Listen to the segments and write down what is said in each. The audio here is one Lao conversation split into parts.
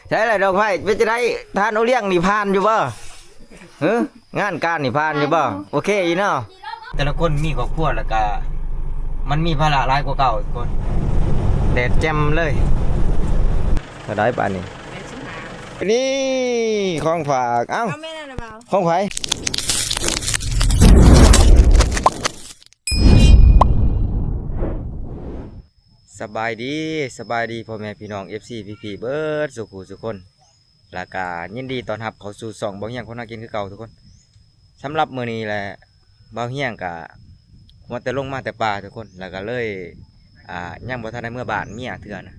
ໃສລະດອກໄມ້ ເປັນຈັ່ງໃດ ທ່ານໂອລ້ຽງນີ້ຜ່ານຢູ່ບໍ່? ເອີ ງານການນີ້ຜ່ານຢູ່ບໍ່? ໂອເຄຢູ່ເນາະ. ແຕ່ລະຄົນມີຄອບຄົວ ແລ້ວກະມັນມີພາລະຫຼາຍກວ່າເກົ່າທຸກຄົນ. ແດດແຈ່ມເລີຍ. ເທົ່າໃດບາດນີ້? ນີ້ຂອງຝາກ. ເອົ້າ ຂອງໃຜ? ສະບາຍດີ ສະບາຍດີພໍ່ແມ່ພີ່ນ້ອງ ເອັຟຊີ ພີ່ໆ ເບິດສູ່ຜູ້ສູ່ຄົນ ແລ້ວກະຍິນດີຕ້ອນຮັບເຂົ້າສູ່ຊ່ອງບ່າວຮຽງຄົນຫາກິນຄືເກົ່າທຸກຄົນ. ສຳລັບມື້ນີ້ແຫຼະ ບ່າວຮຽງກະຫົວແຕ່ລົງມາແຕ່ປ່າທຸກຄົນ ແລ້ວກະເລີຍ ອ່າ ຍັງບໍ່ທັນໄດ້ເມືອບ້ານເມຍເທື່ອນະ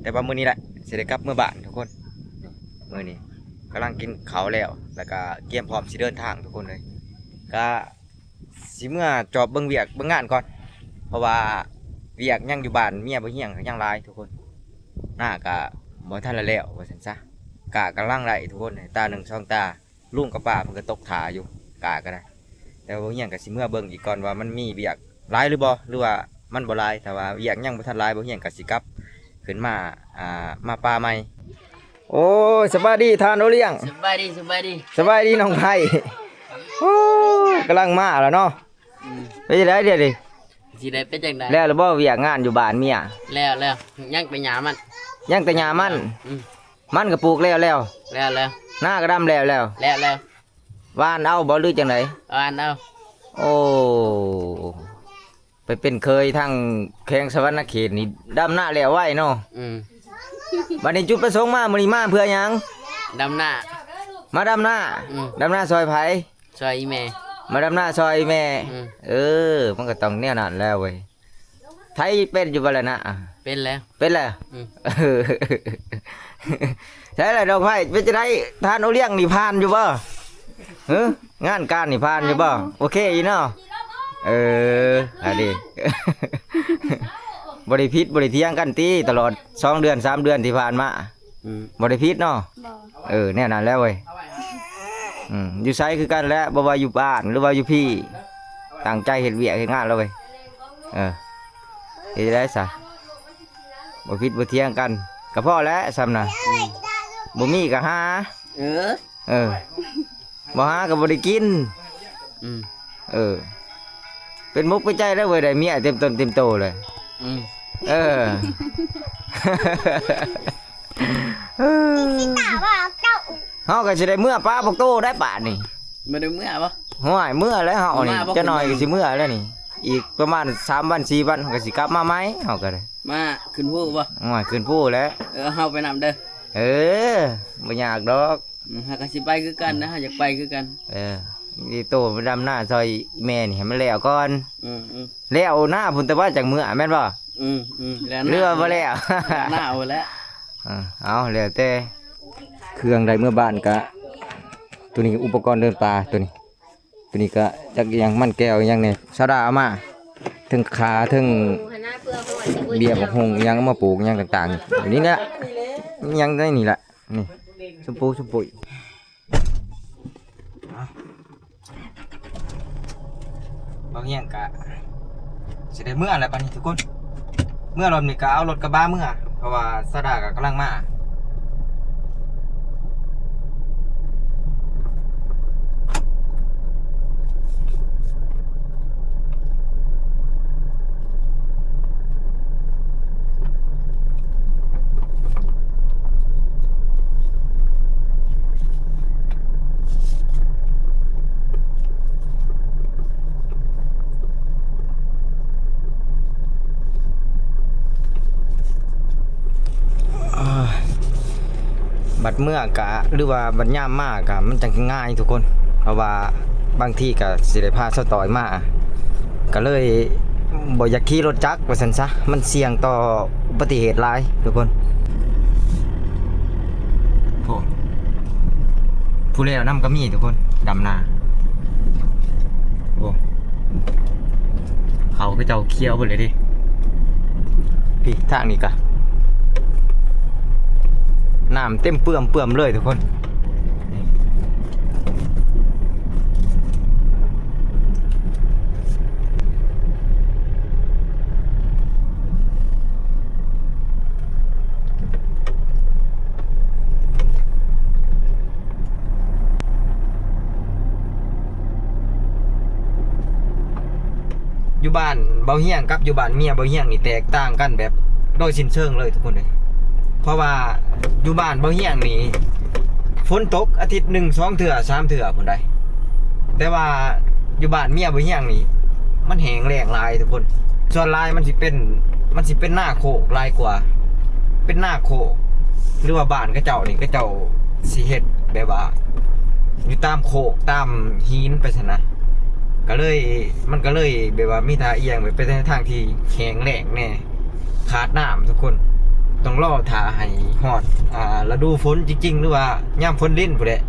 ແຕ່ວ່າມື້ນີ້ແຫຼະຊິໄດ້ກັບເມືອບ້ານທຸກຄົນ. ນີ້ ມື້ນີ້ກຳລັງກິນເຂົ້າແລ້ວ ແລ້ວກະກຽມພ້ອມຊິເດີນທາງທຸກຄົນເອີຍ. ກະ ຊິເມືອຈອບເບິ່ງວຽກເບິ່ງງານກ່ອນ ເພາະວ່າວຽກຍັງຢູ່ບ້ານເມຍບ່າວຮຽງກະຍັງຫຼາຍທຸກຄົນ. ນາກະບໍ່ທັນລະແລ້ວວ່າຊັ້ນຊະ ກ້າກຳລັງໄດ້ທຸກຄົນ ຕາໜຶ່ງສອງຕາ. ລຸງກັບປ້າເພິ່ນກະຕົກຖ້າຢູ່ ກ້າກະໄດ້. ແຕ່ວ່າບ່າວຮຽງກະຊິເມືອເບິ່ງອີກກ່ອນວ່າມັນມີວຽກຫຼາຍຫຼືບໍ່ ຫຼືວ່າມັນບໍ່ຫຼາຍ. ຖ້າວ່າວຽກຍັງບໍ່ທັນຫຼາຍ ບ່າວຮຽງກະຊິກັບຂຶ້ນມາ ອ່າ ມາປ່າໃໝ່. ໂອ້ຍ ສະບາຍດີທ່ານໂອລ້ຽງ. ສະບາຍດີ ສະບາຍດີ ສະບາຍດີນ້ອງໄພ. ໂອ້ຍ ກຳລັງມາແລ້ວເນາະ. ອືມ ເປັນຈັ່ງໃດດຽວນີ້? ຊິໄດ້ເປັນຈັ່ງໃດ? ແລ້ວລະບໍ່ວຽກງານຢູ່ບ້ານເມຍ? ແລ້ວ ແລ້ວ ຍັງແຕ່ຫຍ້າມັນ ຍັງແຕ່ຫຍ້າມັນ. ອືມ ມັນກະປູກແລ້ວແລ້ວ ແລ້ວແລ້ວ ນາກະດຳແລ້ວແລ້ວ ແລ້ວແລ້ວ. ຫວ່ານເອົາບໍ່ ຫຼືຈັ່ງໃດ? ຫວ່ານເອົາ. ໂອ້ ໄປເປັນເຂີຍທາງແຂວງສະຫວັນນະເຂດນີ້ ດຳນາແລ້ວໄວເນາະ. ອືມ ບາດນີ້ຈຸດປະສົງມາມື້ນີ້ມາເພື່ອຫຍັງ? ດຳນາ ມາດຳນາ. ອືມ ດຳນາຊ່ອຍໃຜ? ຊ່ອຍອີ່ແມ່ ມາດຳນາຊ່ອຍອີ່ແມ່. ອືມ ເອີ ມັນກະຕ້ອງແນວນັ້ນແລ້ວເວີຍ. ໄຖເປັນຢູ່ບໍ່ລະນະ? ເປັນແລ້ວ ເປັນແລ້ວ. ອືມ ໃສລະດອກໄມ້ ເປັນຈັ່ງໃດ ທ່ານໂອລ້ຽງນີ້ຜ່ານຢູ່ບໍ່? ເອີ ງານການນີ້ຜ່ານຢູ່ບໍ່? ໂອເຄຢູ່ເນາະ. ເອີ ອັນນີ້ ບໍ່ໄດ້ຜິດບໍ່ໄດ້ຖຽງກັນຕິ ຕະຫຼອດສອງເດືອນສາມເດືອນທີ່ຜ່ານມາ. ອືມ ບໍ່ໄດ້ຜິດເນາະ. ບໍ່ ເອີ ແນວນັ້ນແຫຼະເວີຍ. ອືມ ຢູ່ໃສຄືກັນແຫຼະ ບໍ່ວ່າຢູ່ບ້ານ ຫຼືວ່າຢູ່ພີ້ ຕັ້ງໃຈເຮັດວຽກເຮັດງານແລ້ວເວີຍ. ເອີ ເຮັດຈັ່ງໃດຊະ ບໍ່ຜິດບໍ່ຖຽງກັນ ກະພໍແຫຼະຊ່ຳນະ. ອືມ ບໍ່ມີກະຫາ. ເອີ ເອີ ບໍ່ຫາກະບໍ່ໄດ້ກິນ. ອືມ ເອີ ເປັນມົກເປັນໃຈແລ້ວເວີຍ ໄດ້ເມຍເຕັມຕົນເຕັມໂຕເລີຍ. ອືມ ເອີ ເຮົາກະຊິໄດ້ເມືອປາບັກໂຕໄດ້ບາດນີ້. ບໍ່ໄດ້ເມືອບໍ່? ຫ້ວຍ ເມືອແລ້ວເຮົານີ້ ມາບໍ່ ຈັກໜ້ອຍກະຊິເມືອແລ້ວນີ້. ອີກປະມານສາມວັນສີ່ວັນ ເຮົາກະຊິກັບມາໃໝ່ ເຮົາກະໄດ້. ມາຂຶ້ນພູບໍ່? ໂອ້ຍ ຂຶ້ນພູແຫຼະ. ເອີ ເຮົາໄປນຳເດີ. ເອີ ບໍ່ຍາກດອກ. ອືມ ເຮົາກະຊິໄປຄືກັນນະ ເຮົາຢາກໄປຄືກັນ. ເອີ ມີໂຕໄປດຳນາຊ່ອຍແມ່ນີ້ໃຫ້ມັນແລ້ວກ່ອນ. ອືມໆ ແລ້ວນາພຸ້ນ ແຕ່ວ່າຈັ່ງເມືອ ແມ່ນບໍ່? ອືມໆ ແລ້ວນາ ຫຼືວ່າບໍ່ແລ້ວ? ແລ້ວນາພຸ້ນແຫຼະ. ເອີ ເອົາ ແລ້ວແຕ່. ເຄື່ອງໄດ້ເມືອບ້ານກະ ໂຕນີ້ອຸປະກອນເດີນປ່າ ໂຕນີ້ ໂຕນີ້ກະຈັກອີ່ຫຍັງ ມັນແກ້ວອີ່ຫຍັງນີ້ ສາວດາເອົາມາ ເທິງຂ່າ ເທິງເບ້ຍບັກຫຸ່ງອີ່ຫຍັງ ເອົາມາປູກອີ່ຫຍັງຕ່າງໆ ຢູ່ນີ້ແຫຼະ ອີ່ຫຍັງໃນນີ້ແຫຼະ. ນີ້ ຊົມປູ ຊົມປຸ້ຍ. ເອົ້າ ບ່າວຮຽງກະຊິໄດ້ເມືອແລ້ວບາດນີ້ທຸກຄົນ. ເມືອລອບນີ້ກະເອົາລົດກະບະເມືອ ເພາະວ່າສາວດາກະກຳລັງມາ. ບັດເມືອກະ ຫຼືວ່າບັດຍາມມາກະ ມັນຈັ່ງຊິງ່າຍທຸກຄົນ ເພາະວ່າບາງທີກະຊິໄດ້ພາສາວຕ້ອຍມາ ກະເລີຍບໍ່ຢາກຂີ່ລົດຈັກວ່າຊັ້ນຊະ ມັນສ່ຽງຕໍ່ອຸບັດຕິເຫດຫຼາຍທຸກຄົນ. ໂອ້ ຜູ້ແລ້ວນຳກະມີທຸກຄົນ ດຳນາ. ໂອ້ ເຂົາເຂົາເຈົ້າຂຽວເບິດເລີຍເດ້. ພີ້ທາງນີ້ກະ ນ້ຳເຕັມເປື້ອມໆເລີຍທຸກຄົນ. ນີ້ ຢູ່ບ້ານເບົາຮຽງກັບຢູ່ບ້ານເມຍເບົາຮຽງນີ້ແຕກຕ່າງກັນແບບໂດຍສິ້ນເຊີງເລີຍທຸກຄົນເອີຍ. ເພາະວ່າຢູ່ບ້ານເບົາຮຽງນີ້ຝົນຕົກອາທິດໜຶ່ງສອງເທື່ອສາມເທື່ອພຸ້ນໃດ໋ ແຕ່ວ່າຢູ່ບ້ານເມຍເບົາຮຽງນີ້ມັນແຫ້ງແລ້ງຫຼາຍທຸກຄົນ. ສ່ວນຫຼາຍມັນຊິເປັນ ມັນຊິເປັນນາໂຄກຫຼາຍກວ່າ ເປັນນາໂຄກ ຫຼືວ່າບ້ານເຂົາເຈົ້ານີ້ ເຂົາເຈົ້າຊິເຮັດແບບວ່າຢູ່ຕາມໂຄກຕາມຫີນໄປຊັ້ນນະ ກໍເລີຍ ມັນກໍເລີຍແບບວ່າມີທ່າອ່ຽງໄປ ໄປໃນທາງທີ່ແຫ້ງແລ້ງແດ່ ຂາດນ້ຳທຸກຄົນ. ຕ້ອງລໍຖ້າໃຫ້ຮອດ ອ່າ ລະດູຝົນຈິງໆ ຫຼືວ່າຍາມຝົນລິນພຸ້ນແຫຼະ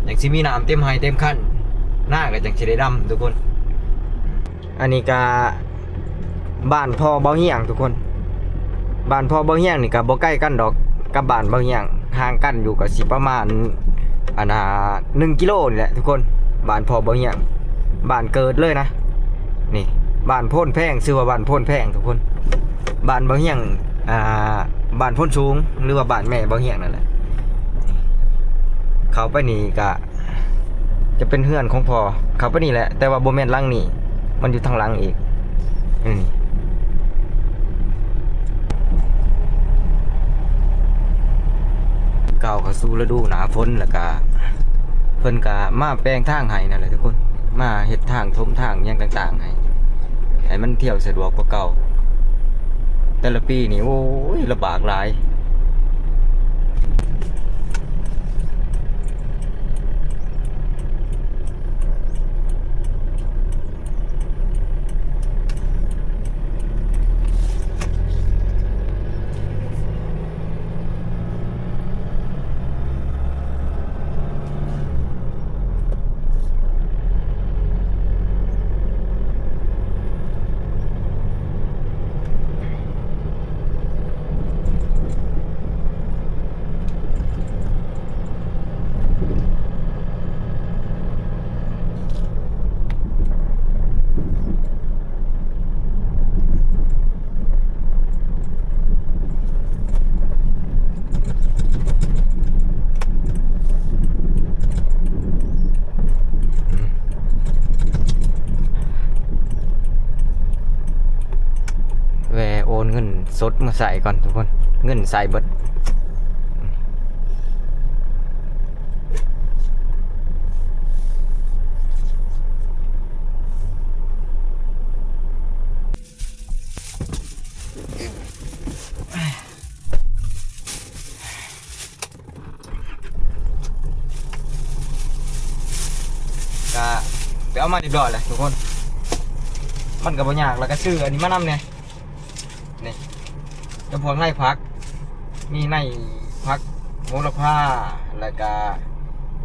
ຈັ່ງຊິມີນ້ຳເຕັມໄຮ່ເຕັມຄັນ ນາກໍຈັ່ງຊິໄດ້ດຳທຸກຄົນ. ອັນນີ້ກະບ້ານພໍ່ເບົາຮຽງທຸກຄົນ. ບ້ານພໍ່ເບົາຮຽງນີ້ກະບໍ່ໄກກັນດອກ ກັບບ້ານເບົາຮຽງ ຫ່າງກັນຢູ່ກະຊິປະມານ ອັນນ່າ ໜຶ່ງກິໂລນີ້ແຫຼະທຸກຄົນ. ບ້ານພໍ່ເບົາຮຽງ ບ້ານເກີດເລີຍນະ. ນີ້ບ້ານໂພນແພງ ຊື່ວ່າບ້ານໂພນແພງທຸກຄົນ. ບ້ານເບົາຮຽງ ອ່າ ບ້ານໂພນສູງ ຫຼືວ່າບ້ານແມ່ເບົາຮຽງນັ້ນແຫຼະ. ເຂົ້າໄປນີ້ກະ ຈະເປັນເຮືອນຂອງພໍ່ ເຂົ້າໄປນີ້ແຫຼະ ແຕ່ວ່າບໍ່ແມ່ນຫຼັງນີ້ ມັນຢູ່ທາງຫຼັງອີກ. ອືມ ກ້າວເຂົ້າສູ່ລະດູໜ້າຝົນ ແລ້ວກະເພິ່ນກະມາແປງທາງໃຫ້ນັ້ນແຫຼະທຸກຄົນ ມາເຮັດທາງຖົມທາງຫຍັງຕ່າງໆໃຫ້ ໃຫ້ມັນທ່ຽວສະດວກກວ່າເກົ່າ. ແຕ່ລະປີນີ້ ໂອ້ຍ ລຳບາກຫຼາຍ. ແວ່ໂອນເງິນສົດມາໃສ່ກ່ອນທຸກຄົນ ເງິນໃສ່ເບິດ. ກະໄປເອົາມາຮຽບຮ້ອຍແລ້ວທຸກຄົນ ມັນກະບໍ່ຍາກ ແລ້ວກະຊື້ອັນນີ້ມານຳແດ່ ນີ້ ຈຳພວກໃນຜັກ ມີໃນຜັກໂຫລະພາ ແລ້ວກະ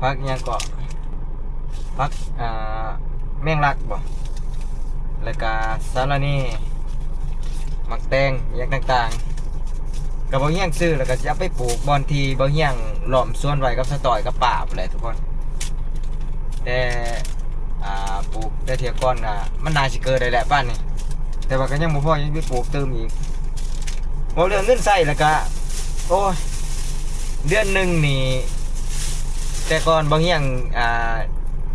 ຜັກຫຍັງເກາະ ຜັກ ອ່າ ແມງລັກບໍ ແລ້ວກະສາລະເນ ໝາກແຕງ ຫຍັງຕ່າງໆ ກະເບົາຮຽງຊື້ ແລ້ວກະຊິເອົາໄປປູກບ່ອນທີ່ເບົາຮຽງລ້ອມສວນໄວ້ກັບສາຕ້ອຍກັບປ້າພຸ້ນແຫຼະທຸກຄົນ. ແຕ່ ອ່າ ປູກແຕ່ເທື່ອກ່ອນກະ ມັນໜ້າຊິເກີດໄດ້ແຫຼະປານນີ້ ແຕ່ວ່າກະຍັງບໍ່ພໍ ຍັງໄປປູກຕື່ມອີກ. ເວົ້າເລື່ອງເງິນໃຊ້ແລ້ວກະ ໂອ້ຍ ເດືອນໜຶ່ງນີ້ ແຕ່ກ່ອນເບົາຮຽງ ອ່າ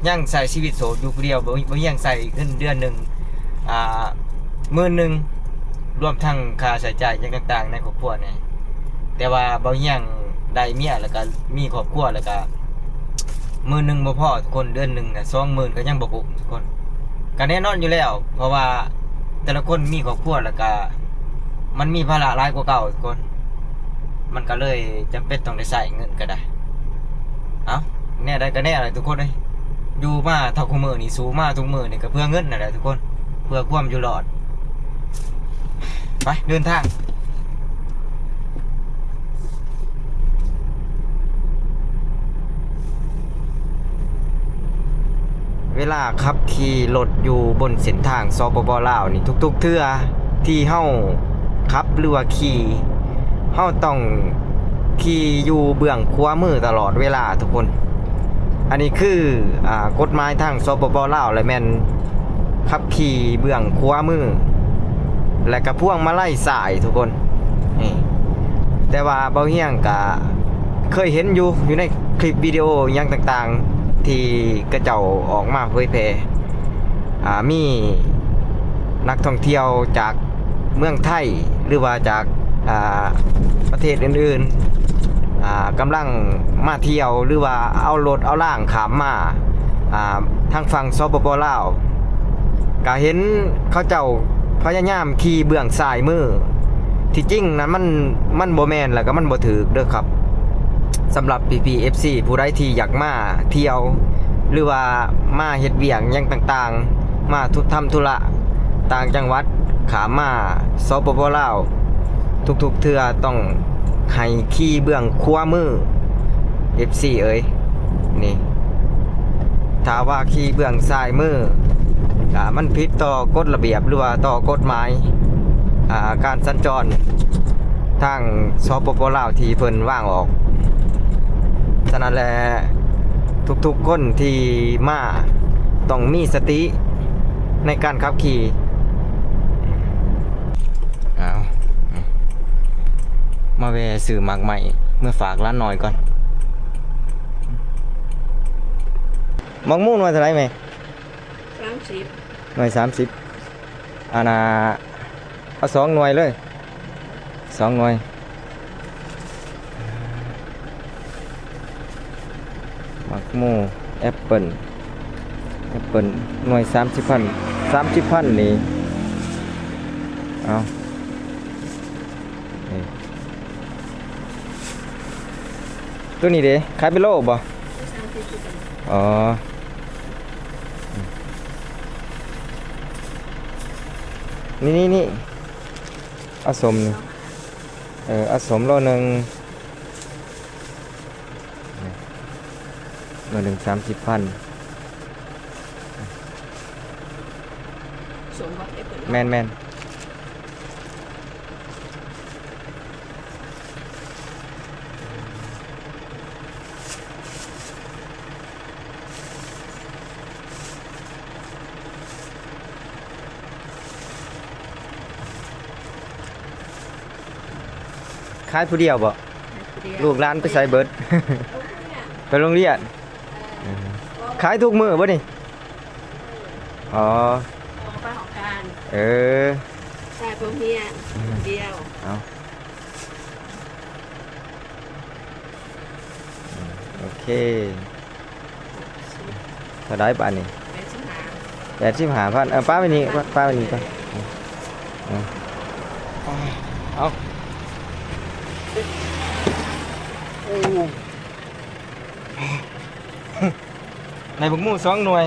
ຍັງໃຊ້ຊີວິດໂສດຢູ່ຜູ້ດຽວ ເບົາ ເບົາຮຽງໃຊ້ເງິນເດືອນໜຶ່ງ ອ່າ ໝື່ນໜຶ່ງ ລວມທັງຄ່າໃຊ້ຈ່າຍຫຍັງຕ່າງໆໃນຄອບຄົວນີ້ ແຕ່ວ່າເບົາຮຽງໄດ້ເມຍ ແລ້ວກະມີຄອບຄົວ ແລ້ວກະໝື່ນໜຶ່ງບໍ່ພໍທຸກຄົນ ເດືອນໜຶ່ງນະ ສອງໝື່ນກະຍັງບໍ່ກຸ້ມທຸກຄົນ. ກະແນ່ນອນຢູ່ແລ້ວ ເພາະວ່າແຕ່ລະຄົນມີຄອບຄົວ ແລ້ວກະມັນມີພາລະຫຼາຍກວ່າເກົ່າທຸກຄົນ ມັນກະເລີຍຈຳເປັນຕ້ອງໄດ້ໃຊ້ເງິນກະໄດ້. ເອົ້າ ແນວໃດກະແນວແຫຼະທຸກຄົນເອີຍ ຢູ່ມາເທົ່າຄູ່ມື້ນີ້ ສູ້ມາທຸກມື້ນີ້ກະເພື່ອເງິນນັ້ນແຫຼະທຸກຄົນ ເພື່ອຄວາມຢູ່ລອດ. ໄປ ເດີນທາງ. ເວລາຂັບຂີ່ລົດຢູ່ບົນເສັ້ນທາງ ສປປ ລາວນີ້ ທຸກໆເທື່ອທີ່ເຮົາຂັບ ຫຼືວ່າຂີ່ ເຮົາຕ້ອງຂີ່ຢູ່ເບື້ອງຂວາມືຕະຫຼອດເວລາທຸກຄົນ. ອັນນີ້ຄື ອ່າ ກົດໝາຍທາງ ສປປ ລາວ ແລະແມ່ນຂັບຂີ່ເບື້ອງຂວາມື ແລະກະພວງມາໄລຊ້າຍທຸກຄົນ. ນີ້ ແຕ່ວ່າເບົາຮຽງກະເຄີຍເຫັນຢູ່ ຢູ່ໃນຄລິບວິດີໂອຫຍັງຕ່າງໆ ທີ່ເຂົາເຈົ້າອອກມາເຜີຍແຜ່ ອ່າ ມີ ນັກທ່ອງທ່ຽວຈາກເມືອງໄທ ຫຼືວ່າຈາກ ອ່າ ປະເທດອື່ນໆ ອ່າ ກຳລັງມາທ່ຽວ ຫຼືວ່າເອົາລົດເອົາລາງຂ້າມມາ ອ່າ ທາງຝັ່ງ ສປປ ລາວ ກະເຫັນເຂົາເຈົ້າພະຍາຍາມຂີ່ເບື້ອງຊ້າຍມື. ທີ່ຈິງນະ ມັນ ມັນບໍ່ແມ່ນ ແລ້ວກໍມັນບໍ່ຖືກເດີຄັບ. ສຳລັບພີ່ໆ ເອັຟຊີ ຜູ້ໃດທີ່ຢາກມາທ່ຽວ ຫຼືວ່າມາເຮັດວຽກຫຍັງຕ່າງໆ ມາທຸ ທຳທຸລະຕ່າງຈັງຫວັດ ຂ້າມມາ ສປປ ລາວ ທຸກໆເທື່ອຕ້ອງໃຫ້ຂີ່ເບື້ອງຂວາມື ເອັຟຊີ ເອີຍ. ນີ້ ຖ້າວ່າຂີ່ເບື້ອງຊ້າຍມື ກະມັນຜິດຕໍ່ກົດລະບຽບ ຫຼືວ່າຕໍ່ກົດໝາຍ ອ່າ ການສັນຈອນທາງ ສປປ ລາວ ທີ່ເພິ່ນວາງອອກ. ສະນັ້ນແຫຼະ ທຸກໆຄົນທີ່ມາຕ້ອງມີສະຕິໃນການຂັບຂີ່. ເອົາ ມາແວ່ຊື້ໝາກໄມ້ເມືອຝາກຫຼານນ້ອຍກ່ອນ. ໝາກໂມໜ່ວຍເທົ່າໃດແມ່? ສາມສິບ. ໜ່ວຍສາມສິບ. ອັນນ່າ ເອົາສອງໜ່ວຍເລີຍ ສອງໜ່ວຍ. ໝາກໂມ ແອັບເປິ້ນ ແອັບເປິ້ນ ໜ່ວຍສາມສິບພັນ ສາມສິບພັນນີ້. ເອົາ ນີ້ ໂຕນີ້ເດ ຂາຍເປັນໂລບໍ່? ສາມສິບຄືກັນ. ອໍ ນີ້ໆໆ ເອົາສົ້ມນີ້ ເອີ ເອົາສົ້ມໂລໜຶ່ງ ໂລໜຶ່ງສາມສິບພັນ. ສົ້ມບໍ່? ແອັບເປິ້ນ. ແມ່ນໆ. ຂາຍຜູ້ດຽວບໍ່? ຂາຍຜູ້ດຽວ. ລູກຫຼານໄປໃສເບິດ? ໂຮງຮຽນ. ໄປໂຮງຮຽນ. ເອີ ຂາຍທຸກມື້ບໍ່ນີ້? ອໍ ອອກໄປຫ້ອງການ. ເອີ ຂາຍໂຮງຮຽນ ອືມ ຜູ້ດຽວ. ເອົາ ໂອເຄ ເທົ່າໃດບາດນີ້? ແປດສິບຫ້າ ແປດສິບຫ້າພັນ. ເອົາ ປະໄວ້ນີ້ ປະໄວ້ນີ້ກ່ອນ. ເອົາ ໂອ້ ໃນບັກໝູ່ສອງໜ່ວຍ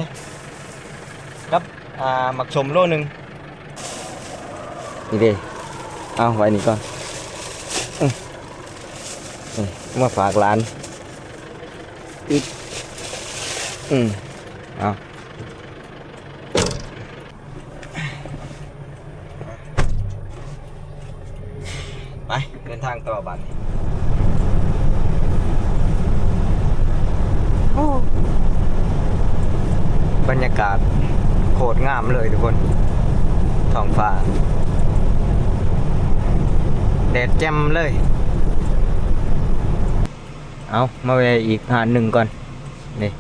ກັບ ອ່າ ໝາກສົ້ມໂລໜຶ່ງ. ນີ້ເດ້ ເອົາໄວ້ນີ້ກ່ອນ. ອື ນີ້ ມາຝາກຫຼານ. ອຶບ ອື ເອົາ ໄປ ເດີນທາງຕໍ່ບາດນີ້. ໂອ້ ບັນຍາກາດໂຄດງາມເລີຍທຸກຄົນ ທ້ອງຟ້າແດດແຈ່ມເລີຍ. ເອົາ ມາແວ່ອີກຮ້ານໜຶ່ງກ່ອນ. ນີ້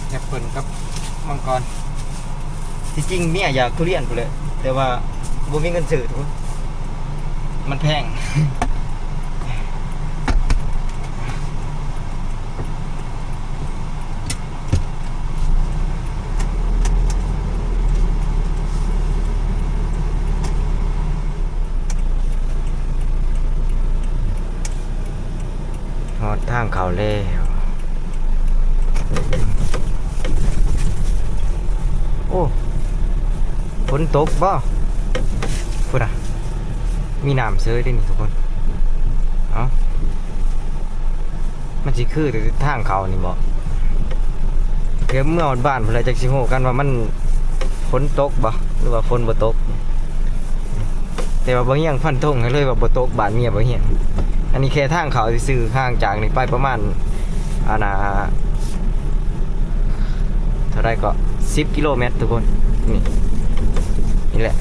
ແອັບເປິ້ນກັບມັງກອນ. ທີ່ຈິງເມຍຢາກທຸລຽນພຸ້ນແຫຼະ ແຕ່ວ່າບໍ່ມີເງິນຊື້ທຸກຄົນ ມັນແພງ. ຮອດທາງເຂົ້າແລ້ວ. ໂອ້ ຝົນຕົກບໍ່? ພຸ້ນນະ ມີນ້ຳເສີຍເດ້ນີ້ທຸກຄົນ. ເອົ້າ ມັນຊິຄືແຕ່ທາງເຂົ້ານີ້ບໍ່? ດຽວເມືອຮອດບ້ານພຸ້ນແຫຼະ ຈັກຊິຮູ້ກັນວ່າມັນຝົນຕົກບໍ່ ຫຼືວ່າຝົນບໍ່ຕົກ. ແຕ່ວ່າບ່າວຮຽງຟັນທົງໃຫ້ເລີຍວ່າບໍ່ຕົກ ບ້ານເມຍບ່າວຮຽງ. ອັນນີ້ແຄ່ທາງເຂົ້າຊື່ໆ ຫ່າງຈາກນີ້ໄປປະມານ ອັນນ່າ ເທົ່າໃດກໍ ສິບກິໂລແມັດທຸກຄົນ. ນີ້ ນີ້ແຫຼະ.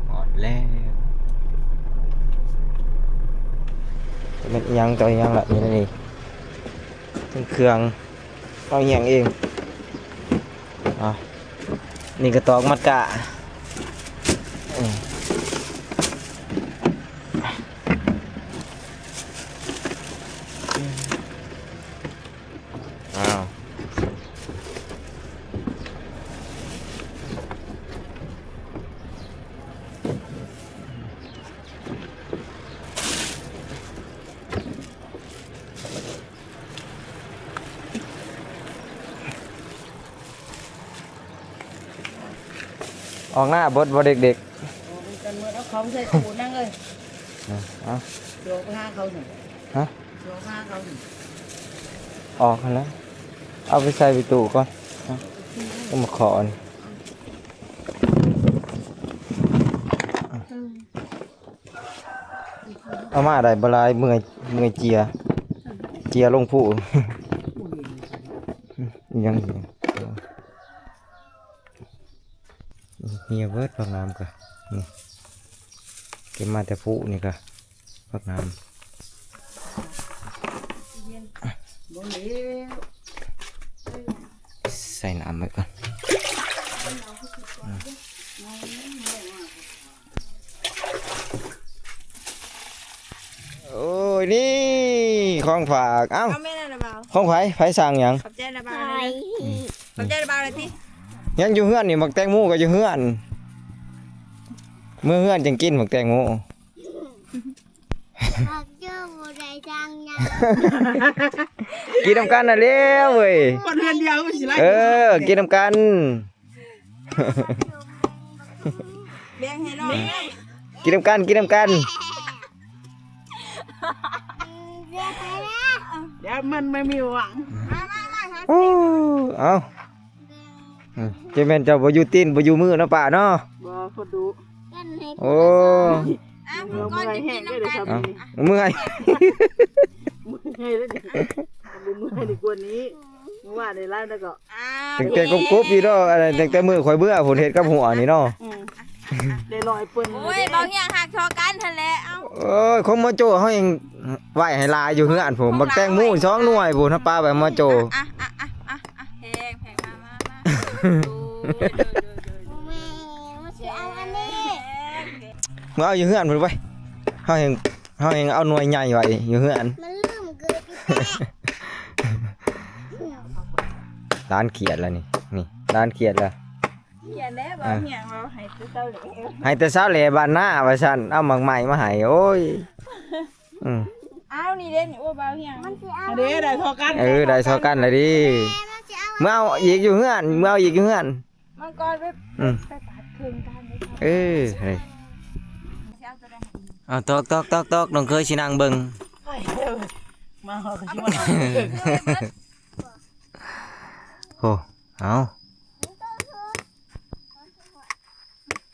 ຮອດແລ້ວ. ຈະແມ່ນອີ່ຫຍັງຕໍ່ອີ່ຫຍັງລະ ຢູ່ໃນນີ້ ເຄື່ອງ ເອົາອີ່ຫຍັງເອງ. ອ່ະ ນີ້ກະຕອກມັດກະ ອ້າວ. ອອກໜ້າເບິດບໍ່ເດັກໆ? ອອກນຳກັນເໝິດ ເອົາເຂົ້າໃສ່ຕູ້ນາງເອີຍ. ເອົາ ເອົາ ຊິອອກໄປຫາເຂົາຊັ້ນ. ຮະ? ຊິອອກໄປຫາເຂົາຊັ້ນ. ອອກຫັ້ນແຫຼະ ເອົາໄປໃສ່ໄວ້ຕູ້ກ່ອນ. ເອົາ ເອົາມາຂໍນີ້. ເອົາມາໄດ້ບໍ່ຫຼາຍ ເມື່ອຍ ເມື່ອຍເຈຍ ເຈຍລົງພູ. ອີ່ຫຍັງ ເຫື່ອເບິດ ຜັກໜາມກະ ນີ້ ເກັບມາແຕ່ພູນີ້ກະ ຜັກໜາມ ບໍ່ເລີວ. ໃສ່ນ້ຳໄວ້ກ່ອນ. ໂອ້ຍ ນີ້ຂອງຝາກ. ເອົ້າ ເອົາແມ່ນລະບ່າວ. ຂອງໃຜ? ໃຜສັ່ງຫຍັງ? ຂອບໃຈລະບ່າວ. ຂອບໃຈລະບ່າວລະຕິ. ຍັງຢູ່ເຮືອນນີ້ ໝາກແຕງໂມກໍຢູ່ເຮືອນ. ເມືອເຮືອນຈັ່ງກິນໝາກແຕງໂມ. ບັກໂຈ້ບໍ່ໄດ້ສັ່ງຫຍັງ. ກິນນຳກັນຫັ້ນແຫຼະເວີຍ. ຄົນເຮືອນດຽວຊິໄລ່. ເອີ ກິນນຳກັນ. ແບ່ງໃຫ້ນ້ອງ. ກິນນຳກັນ ກິນນຳກັນ. ດຽວມັນໄມ່ມີຫວັງ. ໂອ້ ເອົາ. ອືມ ຈະແມ່ນເຈົ້າບໍ່ຢູ່ຕີນບໍ່ຢູ່ມືເນາະປ້າເນາະ. ບໍ່ ເພິ່ນດຸ. ໂອ້ ອ້າວ ເມື່ອຍແຮງເດ້ ເມື່ອຍ ເມື່ອຍເດ້. ບໍ່ເມື່ອຍດີກວ່ານີ້. ເມື່ອວານນີ້ລາວກໍ ຕັ້ງແຕ່ກົບໆຢູ່ເນາະ ອັນນັ້ນ ຕັ້ງແຕ່ມື້ຂ້ອຍເມືອພຸ້ນ ເຮັດກັບຫົວນີ້ເນາະ. ອືມ ໄດ້ລອຍເພິ່ນ. ໂອ້ຍ ເບົາຮຽງຮັກທໍ່ກັນຫັ້ນແຫຼະ. ເອົ້າ ໂອ້ຍ ຂອງໝໍໂຈ້ເຮົາຍັງໄວ້ໃຫ້ຫຼາຍຢູ່ເຮືອນພຸ້ນ ບັກແຕງໂມສອງໜ່ວຍພຸ້ນ ເຮົາປາໄວ້ໝໍໂຈ້. ອ່ະ ອ່ະ ອ່ະ ອ່ະ ອ່ະ ແພງ ແພງ ມາ ມາ ມາ. ໂອ້ຍ ໂດຍ ໂດຍ ໂດຍ ໂດຍ. ແມ່ ມັນຊິເອົາອັນນີ້ ເມືອເອົາຢູ່ເຮືອນພຸ້ນໄປ. ເຮົາແຮ່ງ ເຮົາແຮ່ງເອົາໜ່ວຍໃຫຍ່ໄວ້ຢູ່ເຮືອນ. ມັນລືມເກີດຢູ່ແທ້. ຫຼານຂຽດລະນີ້ ນີ້ຫຼານຂຽດລະ. ຂຽນແລ້ວ ເວົ້າຫຍັງ ເວົ້າໃຫ້ແຕ່ເຊົ້າແຫຼ້ ໃຫ້ແຕ່ເຊົ້າແຫຼ້ບ້ານນາວ່າຊັ້ນ ເອົາໝາກໄມ້ມາໃຫ້. ໂອ້ຍ ອືມ ອ້າວ ນີ້ເດ້ ນີ້ ໂອ້ ເວົ້າຫຍັງ ມັນຊິເອົາ ເດ້ ໄດ້ທໍ່ກັນ. ເອີ ໄດ້ທໍ່ກັນລະເດ້. ເມື່ອເອົາອີກຢູ່ເຮືອນ ເມື່ອເອົາອີກຢູ່ເຮືອນ. ມັງກອນໄປ ອືມ ໄປປາດເຄິ່ງກັນເດ້. ເອີ ເຮີ້ຍ ຊິເອົາໂຕໃດ? ເອົາຕອກ ຕອກ ຕອກ ຕອກ ນ້ອງເຄີຍຊິນັ່ງເບິ່ງ. ມາຮອດກໍຊິມານັ່ງເບິ່ງ. ໂອ້ ເອົາ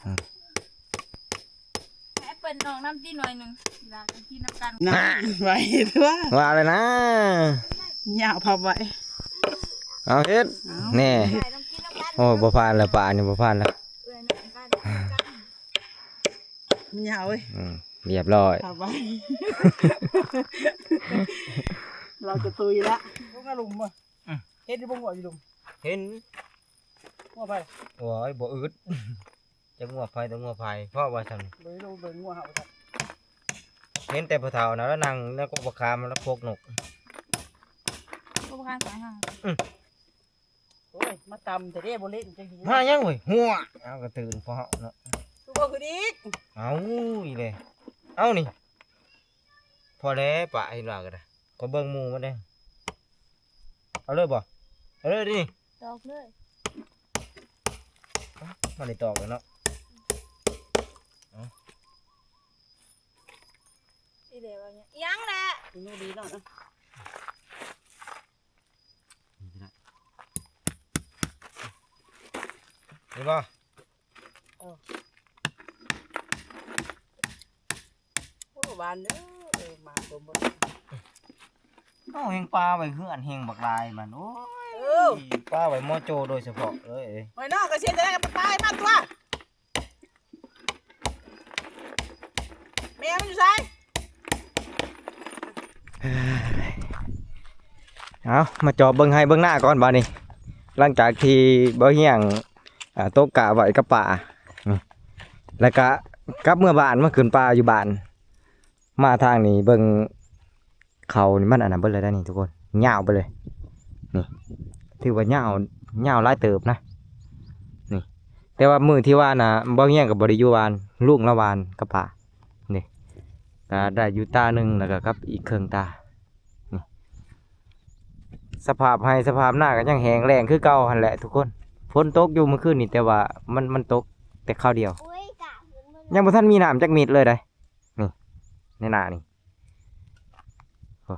ອືມ ໃຫ້ເພິ່ນນ້ອງນຳຕິໜ້ອຍໜຶ່ງ ລາກະກິນນຳກັນ. ນະ ໄວ້ຕົວະ ວ່າແລ້ວນະ ຍາວພັບໄວ້. ເອົາເຮັດ ເອົາ ແນ່. ໂອ້ ບໍ່ຜ່ານລະ ປານີ້ບໍ່ຜ່ານລະ. ມັນຍາວເວີຍ. ອືມ ຮຽບຮ້ອຍ ພັບໄວ້. ລາວຈະຕຸຍລະ. ລົງນະລຸມບໍ່? ອືມ ເຫັນຢູ່ບໍ່ງົວຢູ່ລຸມ? ເຫັນ. ງົວໃຜ? ໂອ້ຍ ບໍ່ອຶດ. ຈັກງົວໃຜ ແຕ່ງົວໃຜ ເພາະວ່າຊັ້ນ. ເບິ່ງດູ ເບິ່ງງົວເຮົາຊັ້ນ. ເຫັນແຕ່ຜູ້ເຖົ້ານະ ລະນັ່ງໃນກົກບັກຂາມ ລະພວກນົກ. ກົກບັກຂາມສາຍເຮົາ. ອືມ. ໂອ້ຍ ມາຕ່ຳແທ້ເດ້ ບໍ່ຫຼິ້ນຈັກທີ. ມາຫຍັງເວີຍ? ຫົວ ເອົາກະຕື່ນພໍເນາະ. ຄືບໍ່ຂຶ້ນອີກ? ເອົາອີກແລ້ວ. ເອົານີ້ ພໍແລ້ວ ປະເຫັນວ່າກະໄດ້. ກໍເບິ່ງໝູ່ມັນເດ້. ເອົາເລີຍບໍ່? ເອົາເລີຍຕິນີ້. ຕອກເລີຍ. ມັນໄດ້ຕອກແລ້ວເນາະ. ເອົາ ອີແຫຼວວ່າຫຍັງ ອີຫຍັງແຫຼະ. ໜູດີເນາະ. ເຫັນບໍ່? ເອີ ໂອ້ ຫວານເດີ. ເອີ ມາຕົມບໍ່ໄດ້. ເອົາແຮ່ງປາໄວ້ເຮືອນແຮ່ງບັກຫຼາຍມັນ. ໂອ້ຍ ເອີ ປາໄວ້ໝໍໂຈໂດຍສະເພາະເລີຍ. ໂອ້ຍ ນ້ອງກະຊິເຮັດຈັ່ງໃດກະໄປປາໃຫ້ມັນຕົວະ. ແມ່ມັນຢູ່ໃສ? ເອົາ ມາຈອບເບິ່ງໄຮ່ເບິ່ງນາກ່ອນບາດນີ້ ຫຼັງຈາກທີ່ບໍ່ຮຽງ ອ່າ ຕົກກະໄວ້ກັບປາ ອືມ ແລ້ວກະກັບເມືອບ້ານ ມາຂຶ້ນປ່າຢູ່ບ້ານ. ມາທາງນີ້ເບິ່ງ ເຂົ້ານີ້ມັນອັນນັ້ນເບິດເລີຍໄດ໋ນີ້ທຸກຄົນ ຍາວໄປເລີຍນີ້. ຖືວ່າຍາວ ຍາວຫຼາຍເຕີບນະນີ້. ແຕ່ວ່າມື້ທີ່ວ່ານະ ບໍ່ຮຽງກະບໍ່ໄດ້ຢູ່ບ້ານ ລຸງລາວຫວ່ານກັບປານີ້ ກະໄດ້ຢູ່ຕາໜຶ່ງ ແລ້ວກະກັບອີກເຄິ່ງຕານີ້. ສະພາບໄຮ່ສະພາບນາກະຍັງແຫ້ງແລ້ງຄືເກົ່າຫັ້ນແຫຼະທຸກຄົນ. ຝົນຕົກຢູ່ມື້ຄືນນີ້ ແຕ່ວ່າມັນ ມັນຕົກແຕ່ຄາວດຽວ ຍັງບໍ່ທັນມີນ້ຳຈັກເມັດເລີຍໄດ໋. ນີ້ ໃນໜ້ານີ້ ໂອ້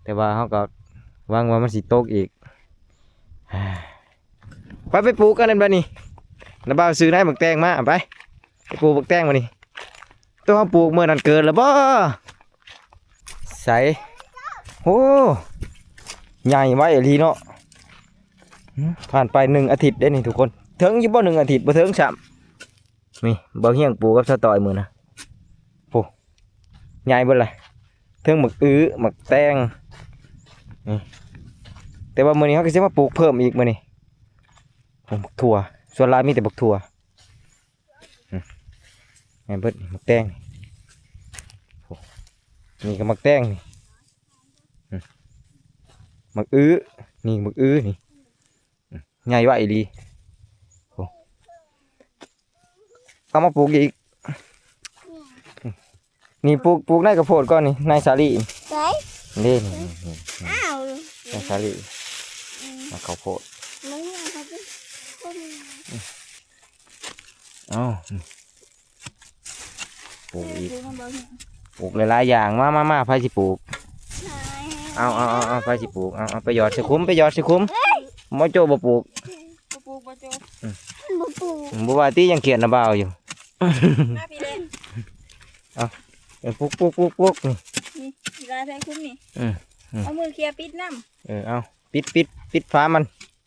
ແຕ່ວ່າເຮົາກໍຫວັງວ່າມັນຊິຕົກອີກ. ໄປ ໄປປູກກັນບາດນີ້ ນ້າບ່າວຊື້ນາຍໝາກແຕງມາ. ໄປ ໄປປູກໝາກແຕງບາດນີ້. ໂຕເຮົາປູກມື້ນັ້ນເກີດແລ້ວບໍ່? ໃສ? ໂອ້ ໃຫຍ່ໄວອີ່ຫຼີເນາະ. ຜ່ານໄປໜຶ່ງອາທິດເດ້ນີ້ທຸກຄົນ. ເຖິງຢູ່ບໍ່ໜຶ່ງອາທິດ? ບໍ່ເຖິງຊ້ຳ. ນີ້ ບ່າວຮຽງປູກກັບສາວຕ້ອຍມື້ນະ ໂອ້ ໃຫຍ່ເບິດລະ ເທິງໝາກອຶ ໝາກແຕງນີ້. ແຕ່ວ່າມື້ນີ້ເຮົາກະຊິມາປູກເພີ່ມອີກມື້ນີ້. ໂອ້ ໝາກຖົ່ວ ສ່ວນຫຼາຍມີແຕ່ໝາກຖົ່ວ. ອືມ ແມ່ນເບິດໝາກແຕງ. ໂອ້ ນີ້ກະໝາກແຕງນີ້. ອືມ ໝາກອຶ ນີ້ໝາກອຶນີ້. ອືມ ໃຫຍ່ໄວອີ່ຫຼີ. ໂອ້ ເອົາມາປູກອີກ. ນີ້ ປູກ ປູກໃນກະໂພດກ່ອນນີ້ ໃນສາລີ. ໃສ? ນີ້ ນີ້ ນີ້ ນີ້ ອ້າວ ໃນສາລີ. ອືມ ມາເຂົ້າໂພດ. ເອົາ ປູກອີກ ປູກຫຼາຍໆຢ່າງ. ມາ ມາ ມາ ໃຜຊິປູກ? ເອົາ ເອົາ ເອົາ ໃຜຊິປູກ? ເອົາ ເອົາ ໄປຫຍອດໃສ່ຂຸມ ໄປຫຍອດໃສ່ຂຸມ. ໝໍໂຈ້ບໍ່ປູກ ບໍ່ປູກ ບໍ່ໂຈ້ ອືມ ມັນບໍ່ປູກ ອືມ ບໍ່ວ່າຕິ ຍັງຂຽດນຳບ່າວຢູ່. ມາພີ້ເດ້ ເອົາ ເອີ ປູກ ປູກ ປູກ ປູກ ນີ້ ນີ້ ຊິລາໃສ່ຂຸມນີ້. ອືມ ອືມ ເອົາມືເຄຍປິດນຳ. ເອີ ເອົາ ປິດ ປິດ ປິດຝາມັນ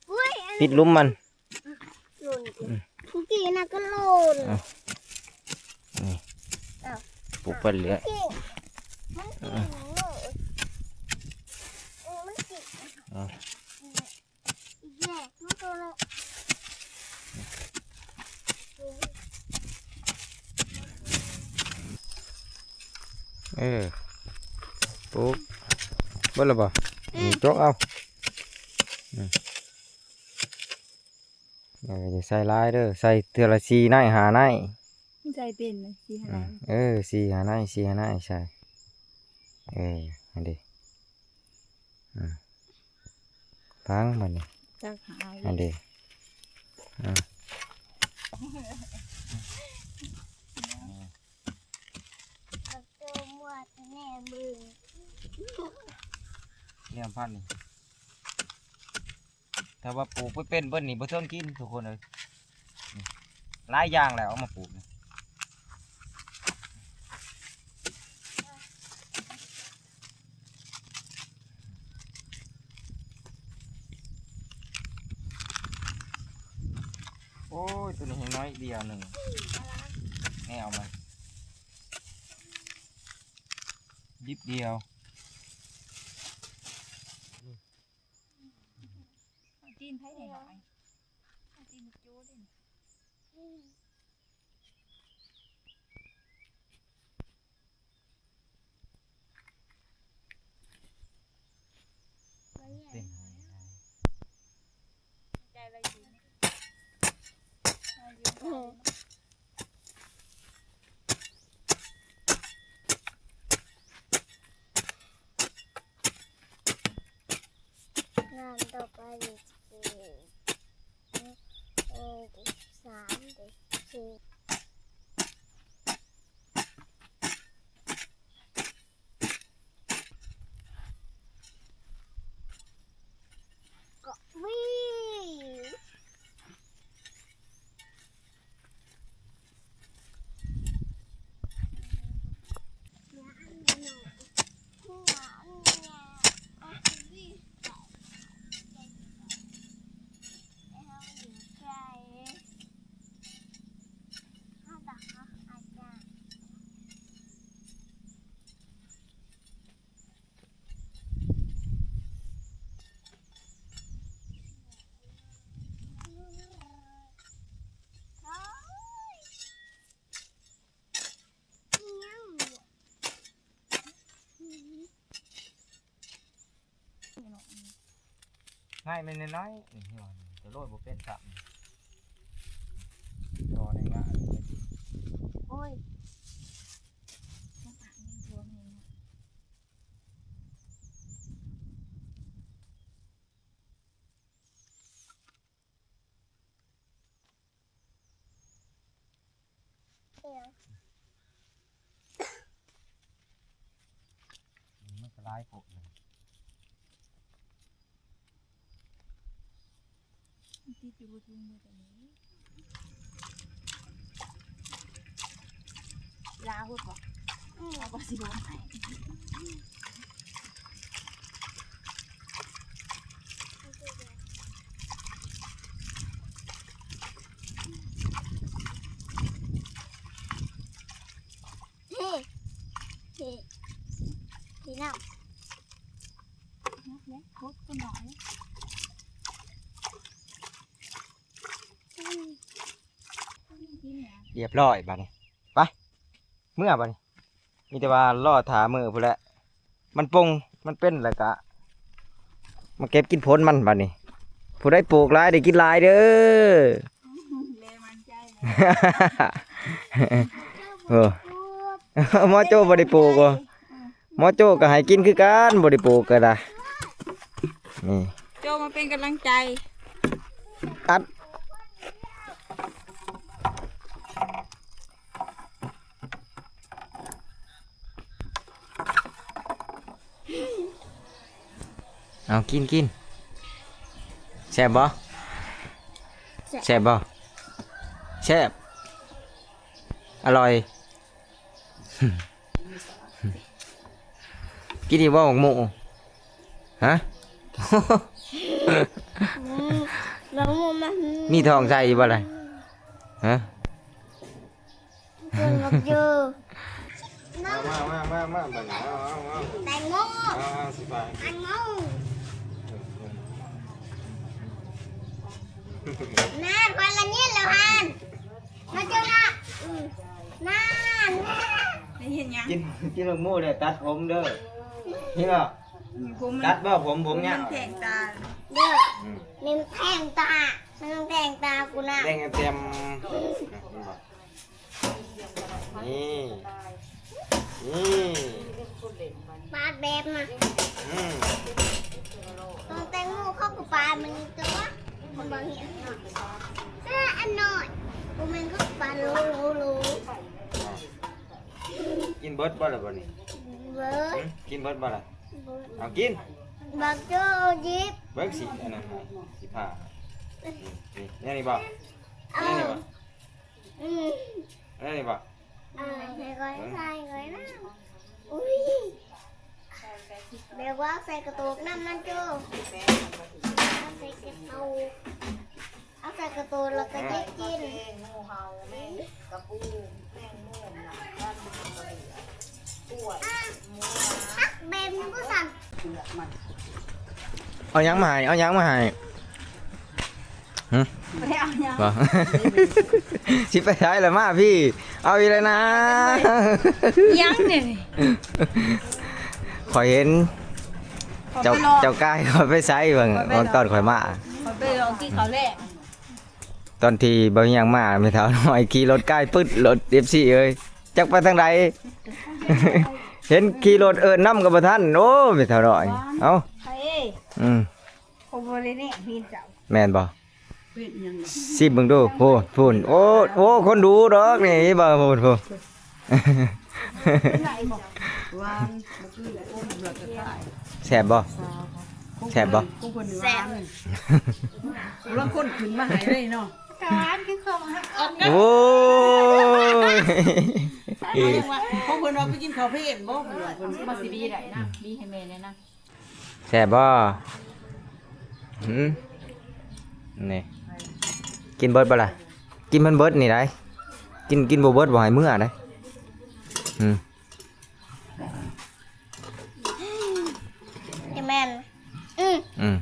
ໂອ້ຍ ປິດຫຼຸມມັນ. ອືມ ມື້ກີ້ນະກະໂລນ. ເອົາ ນີ້ ເອົາ ປູກໄປເລື້ອຍ. ມັນກິນ ເອີ ມັນກິນ ເອົາ ອີກແລ້ວ ມັນໂຕແລ້ວ. ເອີ ປູກເບິດແລ້ວບໍ່? ອືມ ນີ້ ຈົກເອົາ. ອືມ ເອີ ຢ່າໃສ່ຫຼາຍເດີ ໃສ່ເທື່ອລະສີ່ໃນ ຫ້າໃນ. ໃສ່ເປັນສີ່ຫ້າໃນ. ອືມ ເອີ ສີ່ຫ້າໃນ ສີ່ຫ້າໃນໃສ່. ເອີ ຫັ້ນເດ. ອືມ ຟັງບາດນີ້ ຈັກຫາ ຫັ້ນເດ. ອືມ ແນວພັນນີ້ ຖ້າວ່າປູກບໍ່ເປັນເບິດນີ້ ບໍ່ເຖິງກິນທຸກຄົນເອີຍ. ນີ້ ຫຼາຍຢ່າງແຫຼະເອົາມາປູກນີ້. ໂອ້ຍ ໂຕນີ້ແຮງນ້ອຍດຽວໜຶ່ງ ແນວມັນ ດິບດຽວ. ໜ້ອຍ ເອົາຕີນໂຈ້ເດ້. ເປັນໄຫ ໃຈລະຢູ່ ງານຕໍ່ໄປ ເອີ ເອີ ສາມເດ້ ສີ່ ກໍວີ ງ່າຍແມ່ນນ້ອຍໆ ນີ້ ໂລດບໍ່ເປັນຊ້ຳ ຕໍ່ໄດ້ງ່າຍ. ໂອ້ຍ ມັນກໍຫຼາຍໂພດເລີຍ ມັນຕິດຢູ່ບໍ່ທຸງເບິດອັນນີ້. ລາວໂພດບໍ່? ອືມ ເອົາບໍ່ຊິໂດນໃຫ້. ເຮີ ເຮີ ເຮີນ້ຳ ນັບແລ້ວ ໂຄດກໍໜ້ອຍ. ອືມ ລຽບຮ້ອຍບາດນີ້ ໄປ ເມືອບາດນີ້ ມີແຕ່ວ່າລໍຖ້າມື້ພຸ້ນແຫຼະ ມັນປົ່ງ ມັນເປັນ ແລ້ວກະມາເກັບກິນຜົນມັນບາດນີ້. ຜູ້ໃດປູກຫຼາຍໄດ້ກິນຫຼາຍເດີ. ແລມັນໃຈ ເອີ ໝໍໂຈ້ບໍ່ໄດ້ປູກບໍ່? ໝໍໂຈ້ກໍໃຫ້ກິນຄືກັນ ບໍ່ໄດ້ປູກກໍໄດ້. ນີ້ ໂຈ້ມາເປັນກຳລັງໃຈ ອັດ. ເອົາ ກິນ ກິນ ແຊບບໍ່? ແຊບ ແຊບບໍ່? ແຊບ ອະລ່ອຍ. ກິນອີກບໍ່ ໝາກໂມ? ຮະ? ອືມ ໝາກໂມມັນ ມີທ້ອງໃສ່ຢູ່ບໍ່ລະ? ຮະ? ເພິ່ນບໍ່ຢູ່. ມາ ມາ ມາ ມາ ມາ ບາດນີ້ ເອົາ ເອົາ ເອົາ ແຕງໂມ ເອົາ ເອົາ ຊິພາ ແຕງໂມ. ນັ້ນ ຂ້ອຍລະຍິນແລ້ວຫັ້ນ ມາເຈົ້ານະ ອືມ ນັ້ນ ໄດ້ເຫັນຫຍັງ? ກິນ ກິນໝາກໂມແລ້ວຕັດຜົມເດີ ເຫັນບໍ່? ຕັດບໍ່ ຜົມ ຜົມຍາວ ແທງຕາເດີ ອືມ ແມ່ນແທງຕາ ມັນແທງຕາກູນະ ແທງແຕ້ມ ເຫັນບໍ່? ນີ້ ນີ້ ປາດແບບນະ ອືມ ຕ້ອງແຕງໂມເຂົາກໍປາດມັນຕົວະ ມັນບໍ່ເຫັນເນາະ ເອີ ອັນນ້ອຍ ບໍ່ແມ່ນເຂົາປາດໂຫຼ ໂຫຼ ໂຫຼ. ກິນເບິດບໍ່ລະບັດນີ້? ເບິດ ຫຶ ກິນເບິດບໍ່ລະ? ເບິດ ເອົາກິນ ບັກໂຈ້ຫຍິບ ເບິ່ງຊິ ອັນນັ້ນໃຫ້ ຊິພາ ນີ້ ນີ້ ແນວນີ້ບໍ່? ເອີ ແນວນີ້ບໍ່? ອືມ ອັນນີ້ບໍ່? ເອີ ໃສ່ກ່ອນ ໃສ່ກ່ອນນະ ອຸ້ຍ ແບບວ່າໃສ່ກະໂຕກນຳນັ້ນໂຈ້ ໃສ່ກະໂຕກ ເອົາໃສ່ກະໂຕກແລ້ວກໍຫຍິບກິນ ງູເຫົ່າ ແມງກະພຸນ ແມງມຸມ ການ ກລ້ວຍ ໝູ ຜັກແບບນີ້ບໍ່ສັ່ນ ເອົາຫຍັງມາໃຫ້? ເອົາຫຍັງມາໃຫ້? ບໍ່ ຊິໄປໃສລະ ມາພີ້ ເອົາອີກແລ້ວນະ ຍັງນີ້ ຂ້ອຍເຫັນ ເຈົ້າ ເຈົ້າກາຍຂ້ອຍໄປໃສເບິ່ງ ເບິ່ງຕອນຂ້ອຍມາ ຂ້ອຍໄປລອງກິນເຂົ້າແລງ ຕອນທີ່ບ່າວຮຽງມາ ແມ່ເຖົ້ານ້ອຍຂີ່ລົດກາຍປຶດ ລົດເອັຟຊີເອີຍ ຈັກໄປທາງໃດ ເຫັນຂີ່ລົດເອີ້ນນຳກໍບໍ່ທັນ ໂອ້ ແມ່ເຖົ້ານ້ອຍ ເອົ້າ ໄປເອີຍ ອືມ ໂອ້ ບໍ່ໄດ້ແນະເຫັນເຈົ້າ ແມ່ນບໍ່? ຊິມເບິ່ງດູ ໂອ້ ພຸ້ນ ໂອ້ ໂອ້ ຄົນດູດອກນີ້ ເຫັນບໍ່ ພຸ້ນ ພຸ້ນ ແຊບບໍ່? ແຊບບໍ່? ແຊບ ລາງຄົນຂຶ້ນມາໃຫ້ເລີຍເນາະ ຫວານຄືເຂົ້າ ໂອ້ຍ ຂອງເພິ່ນວ່າໄປກິນເຂົ້າເພນບໍ່ ເພິ່ນວ່າເພິ່ນ ມັນຊິດີໄດ໋ນະ ດີໃຫ້ແມ່ແດ່ນະ ແຊບບໍ່? ຫືມ ນີ້ ກິນເບິດບໍ່ລະ? ກິນມັນເບິດນີ້ໄດ໋ ກິນ ກິນບໍ່ເບິດບໍ່ໃຫ້ເມືອໄດ໋ ຫືມ ຈະແມ່ນ ອືມ ອືມ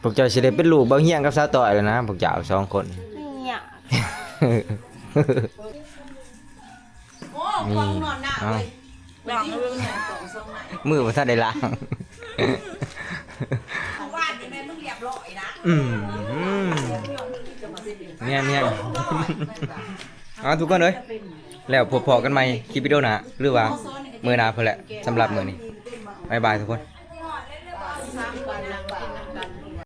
ພວກເຈົ້າຊິໄດ້ເປັນລູກບ່າວຮຽງກັບສາວຕ້ອຍແລ້ວນະ ພວກເຈົ້າສອງຄົນ ຍາກ ນີ້ ເອົ້າ ມືບໍ່ທັນໄດ້ລ້າງ ອືມ ແມ່ນໆ ເອົາ ທຸກຄົນເອີຍ ແລ້ວພົບພໍ້ກັນໃໝ່ຄລິບວິດີໂອໜ້າ ຫຼືວ່າມື້ໜ້າພຸ້ນແຫຼະ ສຳລັບມື້ນີ້ ບາຍບາຍທຸກຄົນ.